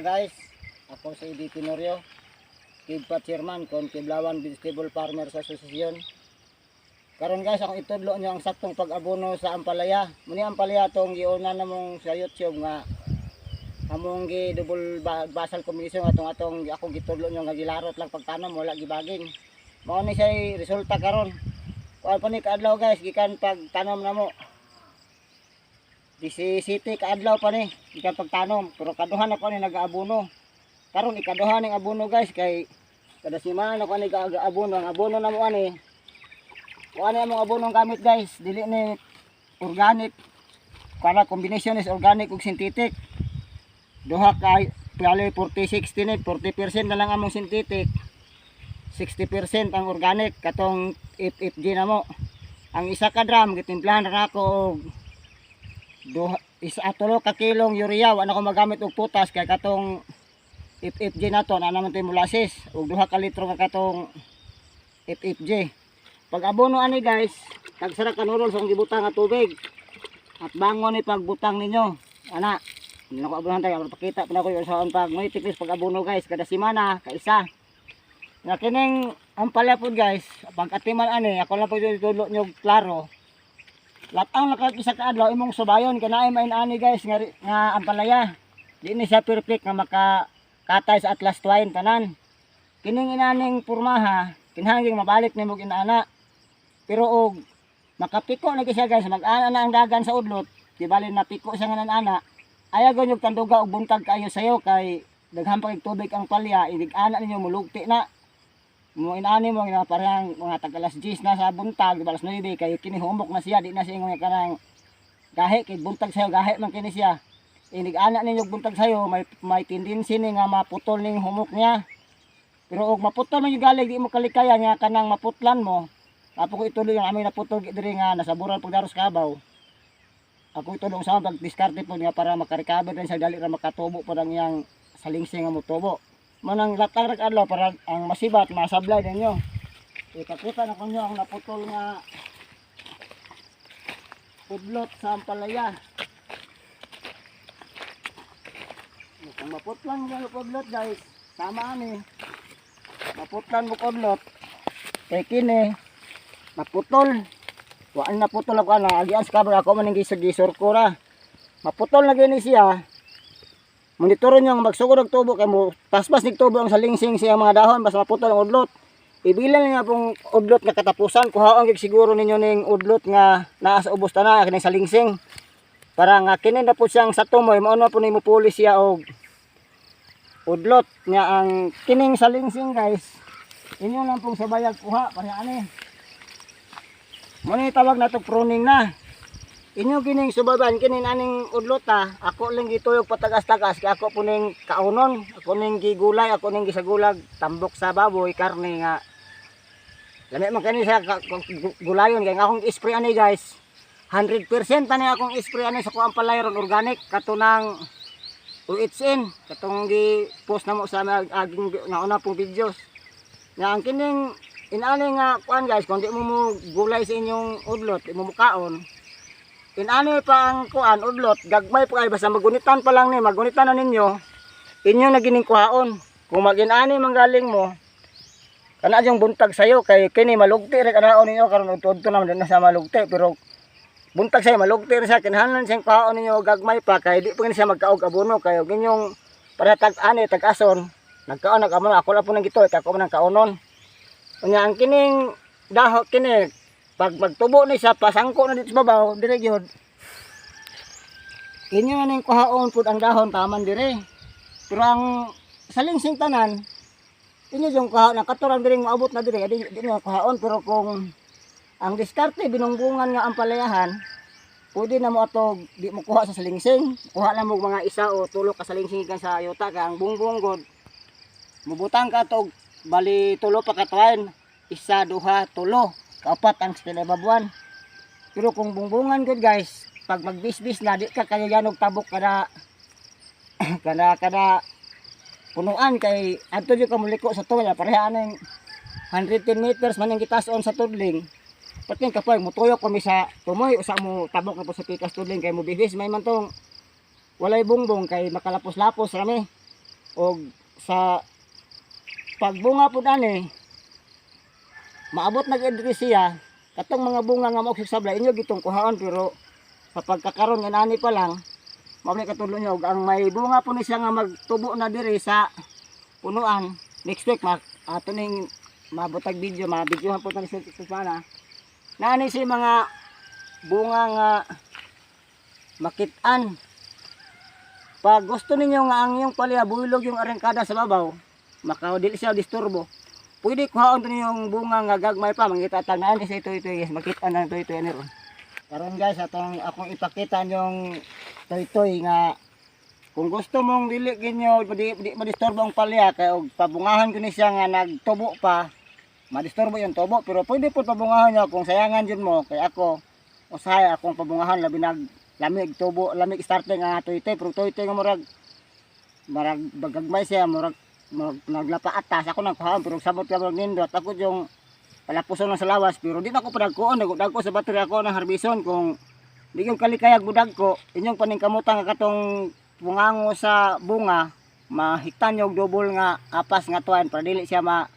Kamusta, guys? Ako si Eddie Tenorio, KIBFA Chairman kon Kiblawan Vegetable Farmers Association. Karon, guys, akong itudlo nyo ang saktong pag-abono sa ampalaya. Muni ampalaya tong giuna namong sa YouTube nga among gi double basal combination atong atong akong gitudlo nyo nga gilarot lang pagtanom, wala gibaging. Mao ni siya resulta karon. Kuan pa ni kaadlaw, guys, gikan pagtanom namo. 17 kaadlaw pa ni gikan pagtanom, pero kaduha na ko ni nag-aabono. Karon ikaduha ning abono, guys, kay kada semana ko ani gaabono. Ang abono namo ani, kuan ani among abono ang gamit, guys, dili ni organic para combination is organic ug synthetic. Duha ka bali 40 60 ni, 40% na lang among synthetic, 60% ang organic, katong FFG namo. Ang isa ka drum gitimplahan ra nako og duha isa tulo ka kilong urea. Wa na ko magamit og potash kay katong FFG nato na naman to'y molasses ug 2 ka litro nga katong FFG. Pag abono ani, guys, tagsara ka nurol sa akong gibutang nga tubig at bangon ni pagbutang ninyo ana. Hindi na ko abonohan tayo, pakita pa na ko yung saan pag may tiklis pag abono, guys, kada semana kaisa nga kining ampalaya pod, guys. Pag atiman ani, ako lang po itudlo nyo klaro. Latang naka isa ka adlaw imong subayon kay naay main ani, guys, nga ampalaya. Di ni siya perfect nga maka katay sa atlas twine tanan. Kining inaning pormaha, kinahanglan mabalik nimo inaana. Pero og makapiko na gyud siya, guys, mag-ana na ang dagan sa udlot, di bali napiko siya nga ana. Ayaw gyud tanduga og buntag kaayo sayo kay daghan pa kay tubig ang palya, inig ana ninyo mulugti na. Mo inaani mo nga parang mga tag alas 10 na sa buntag, alas 9, kay kini humok na siya, di na siya ingon kanang gahi kay buntag sayo gahi man kini siya. Inig ana ninyo buntag sayo, may tendency ni nga maputol ning humok niya. Pero og maputol man yung galig, di mo kalikayan nga kanang maputlan mo. Apo ko ituloy ang aming naputol diri nga nasaburan pagdaros kabaw. Ako itulong sa pag diskarte po nga para makarecover din sa dali ra makatubo po ang iyang salingsing nga motubo. Manang latang rag adlaw para ang masibat masablay ninyo. Ipakita na ko nyo ang naputol nga pudlot sa ampalaya. Kung maputlan mo ang pudlot, guys, tama ani. Maputlan mo pudlot. Kay kini maputol. Waan naputol ako ana, agian sa kabra ako man ang gisor ko ra. Maputol na gini siya. Monitoro nyo ang magsugod og tubo kay mo paspas nig tubo ang salingsing siya mga dahon basta maputol ang udlot. Ibilan niya pong udlot nga katapusan, kuhaon gyud siguro ninyo ning udlot nga naa sa ubos tanan kining salingsing. Para nga kini na po siyang sa tumoy, mao na po nimo puli siya og udlot nga ang kining salingsing, guys. Inyo lang pong sabayag kuha para ani. Mo ni tawag nato pruning na. Inyo kining subaban kining aning udlot ha. Ako lang gituyog patagas-tagas kay ako po ning kaunon, ako ning gigulay, ako ning gisagulag tambok sa baboy karne nga lami man kani sa gulayon kay ang akong spray ani, guys. 100% ani akong spray ani sa kuang palayron organic katunang UHN katong gi post na mo sa mga aging nauna pong videos. Nga ang kining inani nga kuan, guys, kung di mo mo gulay sa inyong udlot, di mo mukaon. Inani pa ang kuan udlot, gagmay pa kay basta magunitan pa lang ni, magunitan na ninyo, inyo na gining kuhaon. Kung maginani man galing mo, kana yung buntag sayo kay kini malugti ra kanaon ninyo karon udto naman na sa malugti, pero buntag sayo malugti ra siya, kinahanglan siyang kuhaon ninyo gagmay pa kay di pa gani siya magkaog abono kay og inyong para tag ani tag ason nagkaon nag abono. Ako lang po nang gito, ako man ang kaunon. Unya ang kining daho kini pag magtubo ni siya pasangko na dito sa babaw dire gyud. Inyo na ning kuhaon pud ang dahon taman dire. Pero ang salingsing tanan inyo yung kuhaon ang katurang dire moabot na dire di, di na kuhaon. Pero kung ang diskarte binungbungan nga ang palayahan, pwede na mo ato di mo kuha sa salingsing. Kuha lang mo mga isa o tulo ka salingsing gikan sa yuta kay ang bungbong god mubutang ka to bali tulo pa ka twine, isa, duha, tulo, kapat ang kinababuan. Pero kung bungbungan gud, guys, pag magbisbis na di ka kaya og tabok kada kada kada punuan kay adto jud ka muliko sa tuwal. Pareha aning 110 meters man ang gitason sa tudling. Pati kapag mutuyok kami sa tumoy usa mo tabok na po sa pikas tudling kay mo bibis may man tong walay bungbong kay makalapos-lapos rami. Og sa pagbunga pud ani, maabot na gyud diri siya katong mga bunga nga mao sablay, inyo gitong kuhaon. Pero sa pagkakaron nga nani pa lang, mao ni katudlo nyo. Og ang may bunga po ni siya nga magtubo na diri sa punuan next week, ma ato ning mabutag video, mabidyohan po tani sa sana nani si mga bunga nga makitaan. Pag gusto ninyo nga ang iyong palya buylog yung arengkada sa babaw, maka dili siya disturbo, pwede kuhaon to yung bunga nga gagmay pa. Mangita tag naan sa ito ito, yes, makita na ito ito ani ron. Karon guys, atong akong ipakita yung toy-toy nga kung gusto mong dili ginyo di madisturbo ang palya, kay og pabungahan ko ni siya nga nagtubo pa, madisturbo yung tubo. Pero pwede po pabungahan niyo kung sayangan jud mo, kay ako usahay akong pabungahan, labi nag lamig tubo, lamig starting nga toy-toy. Pero toy-toy nga murag murag bagagmay siya, murag murag naglapa atas, ako nang kuhaan. Pero samot ka murag nindot, ako yung palapuson lang sa lawas, pero di na ako padagkoon, nagdag ko sa battery ako ng harbison. Kung di yung kalikayag budag ko, inyong paningkamutan nga katong pungango sa bunga, mahiktan yung double nga apas nga tuan para dili siya ma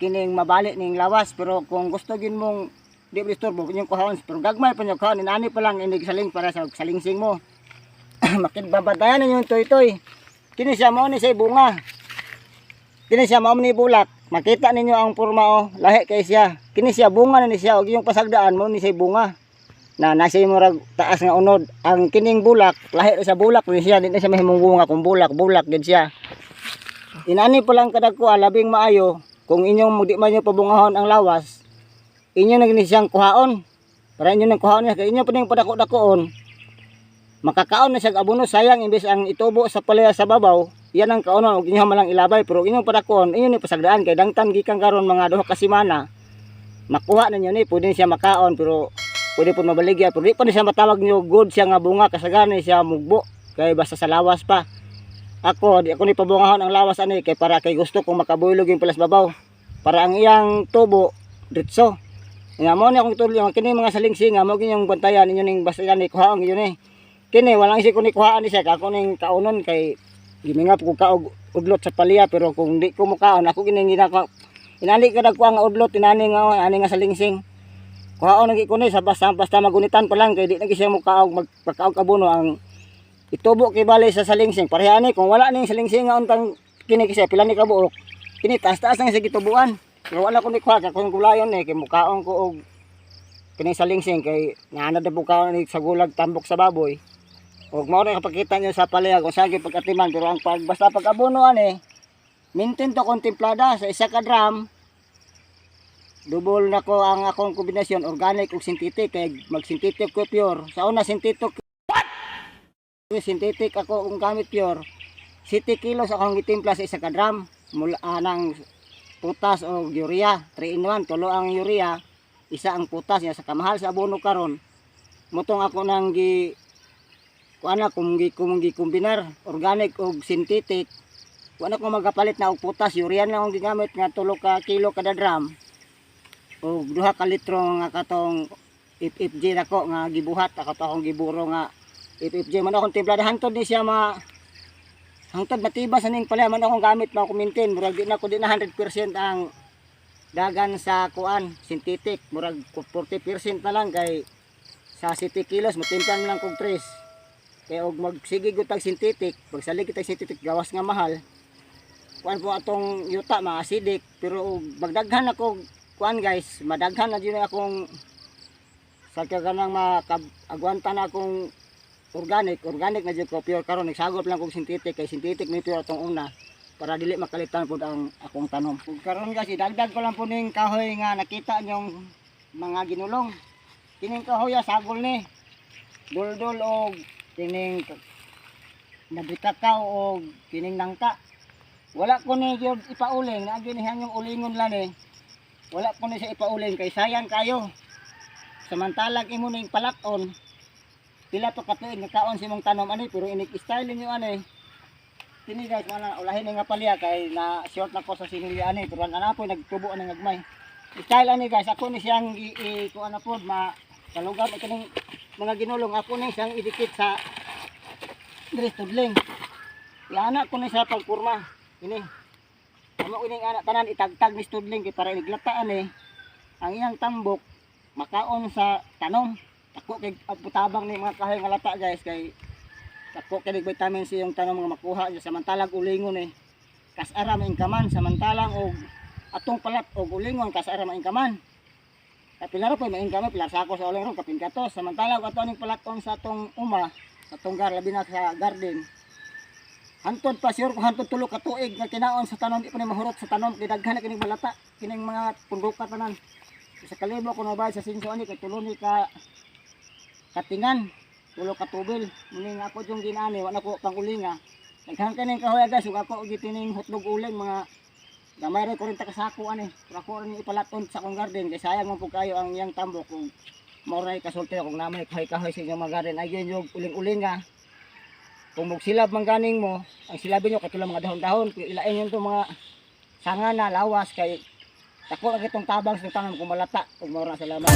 kining mabali ning lawas. Pero kung gusto gin mong di disturbo, inyong kuhaon, pero gagmay pa nyo kuhaon inani pa lang, inig saling para sa salingsing mo. Makibabatayan ninyo yung toy-toy. Kini siya, mao ni siya bunga. Kini siya, mao ni bulak. Makita ninyo ang porma oh, lahi kay siya. Kini siya, bunga na ni siya, og iyong pasagdaan mo ni siya bunga. Na nasa murag taas nga unod. Ang kining bulak, lahi ra sa bulak ni siya, di na siya mahimong bunga kung bulak, bulak gid siya. Inani pa lang kadagko ah, labing maayo kung inyong di man nyo pabungahon ang lawas, inyo na gini siyang kuhaon. Para inyo nang kuhaon niya, kay inyo pa ning padako-dakoon, makakaon na siya abono, sayang. Imbes ang itubo sa palaya sa babaw, yan ang kaonon og inyo man lang ilabay. Pero inyong padakoon, inyo ni pasagdaan, kay dangtan gikan karon mga 2 ka semana, makuha ninyo ni, pwede siya makaon. Pero pwede po mabaligya, pero di pa ni siya matawag niyo good siya nga bunga, kasagaran ni siya mugbo kay basta sa lawas pa. Ako, di ako ni pabungahon ang lawas ani, kay para kay gusto kong makabuylog yung palas babaw para ang iyang tubo diretso. Nga mo ni akong tuloy ang kini mga salingsing nga mo yung bantayan ninyo ning basta yan kuhaon yun eh. Kini walang isi ko ni kuhaan ni siya, ako ning kaunon kay gimingap ko kaog udlot sa palya. Pero kung di ko mukaon, ako kini ginaka inani ka dagko ang udlot inani nga ani nga salingsing, kuhaon lagi ko ni sa basta basta magunitan pa lang, kay di na siya mukaog magpakaog abono. Ang itubo kay bali sa salingsing pareha ani. Kung wala ning salingsing nga untang kini kasi pila ni ka buok, kini taas-taas lang sa gitubuan. Pero wala ko ni kuha kay kung gulayon eh, kay mukaon ko og kini salingsing, kay naanad na bukaon ni sa gulag tambok sa baboy. Og mao na kapakita niyo sa palaya kung saan gyud pagkatiman. Pero ang pag basta pag abono ani, maintain to kung templada sa isa ka drum, double na ko ang akong kombinasyon, organic ug synthetic, kay mag synthetic ko pure sa una, synthetic synthetic ako kung gamit pure, 7 kilos akong gitimpla sa isa ka drum mula anang putas o urea 3 in 1, tulo ang urea, isa ang putas ya. Sa kamahal sa abono karon, mutong ako nang gi kuan na kung gi kombinar organic og synthetic, wala ko magapalit na og putas, urea lang akong gigamit nga 3 ka kilo kada drum og 2 ka litro nga katong FFG nako nga gibuhat ako to, akong giburo nga FFG man akong timplada hangtod ni siya ma hangtod matibas aning pala man akong gamit mga kumintin. Murag di na ko, di na 100% ang dagan sa kuan synthetic, murag 40% na lang, kay sa 7 kilos matimplan lang kog 3. Kay og magsige gud tag synthetic, pagsalig kitag synthetic, gawas nga mahal, kuan po atong yuta mga acidic. Pero og magdaghan ako kuan guys, madaghan na jud akong sa kaganang makagwanta na akong organic, organic na jud ko pure. Karon nagsagop lang kog synthetic, kay synthetic may pure atong una para dili makalitan pud ang akong tanom. Ug karon guys, idagdag ko lang po ning kahoy nga nakita nyong mga ginulong. Kining kahoy ah, sagol ni duldul og kining nabikakaw og kining nangka. Wala ko ni gyud ipauling na ginihan yung ulingon lang eh. Wala ko ni siya ipauling kay sayang kayo. Samantalang imo ning palakon, pila to katuig nga kaon si mong tanom ani. Pero inig style ninyo ani kini guys, wala ulahin ni nga palya kay na short na ko sa sinilya ani. Pero ang anak ko nagtubo ani gagmay. Style ani guys, ako ni siyang i kuan na pod ma kalugar na kining mga ginulong, ako ni siyang idikit sa diri tudling. Iana ko ni sa pagpurma. Ini. Amo ining anak tanan itagtag ni studling kay para iniglata ani ang iyang tambok makaon sa tanom. Dako kay ang putabang ni mga kahoy nga lata, guys, kay dako kay vitamin C yung tanom nga makuha niya, samantalang ulingon eh kasara maingkaman, samantalang og atong palat og ulingon kasara maingkaman. Kapilaro pa maingkaman, pilar sako sa uling ron kapin kato, samantalang ato aning palaton sa atong uma, sa atong labi na sa garden, hantod pa, sure ko hantod tulo ka tuig nga kinaon sa tanom di pa ni mahurot sa tanom kay daghan na kining balata, kining mga punduka tanan. Sa kalibo ko nabayad sa sinso ani kay tulo ni ka katingan, tulo ka tubil. Muni nga ako yung ginani, wala ko pang ulinga. Daghan kaning kahoy, guys, ug ako gitining hotdog uling, mga gamay ra 40 ka sako ani. Pero ako rin ipalaton sa akong garden kay sayang man pud kayo ang iyang tambok kung mao ra kasulti kung namay kahoy-kahoy sa inyong mga garden ay yun yung uling-ulinga. Kung magsilab man ganing mo, ang silabin nyo katulad mga dahon-dahon, pero ilain yun to mga sanga na lawas kay dako ang itong tabang sa tanom kung malata ug mao ra. Salamat.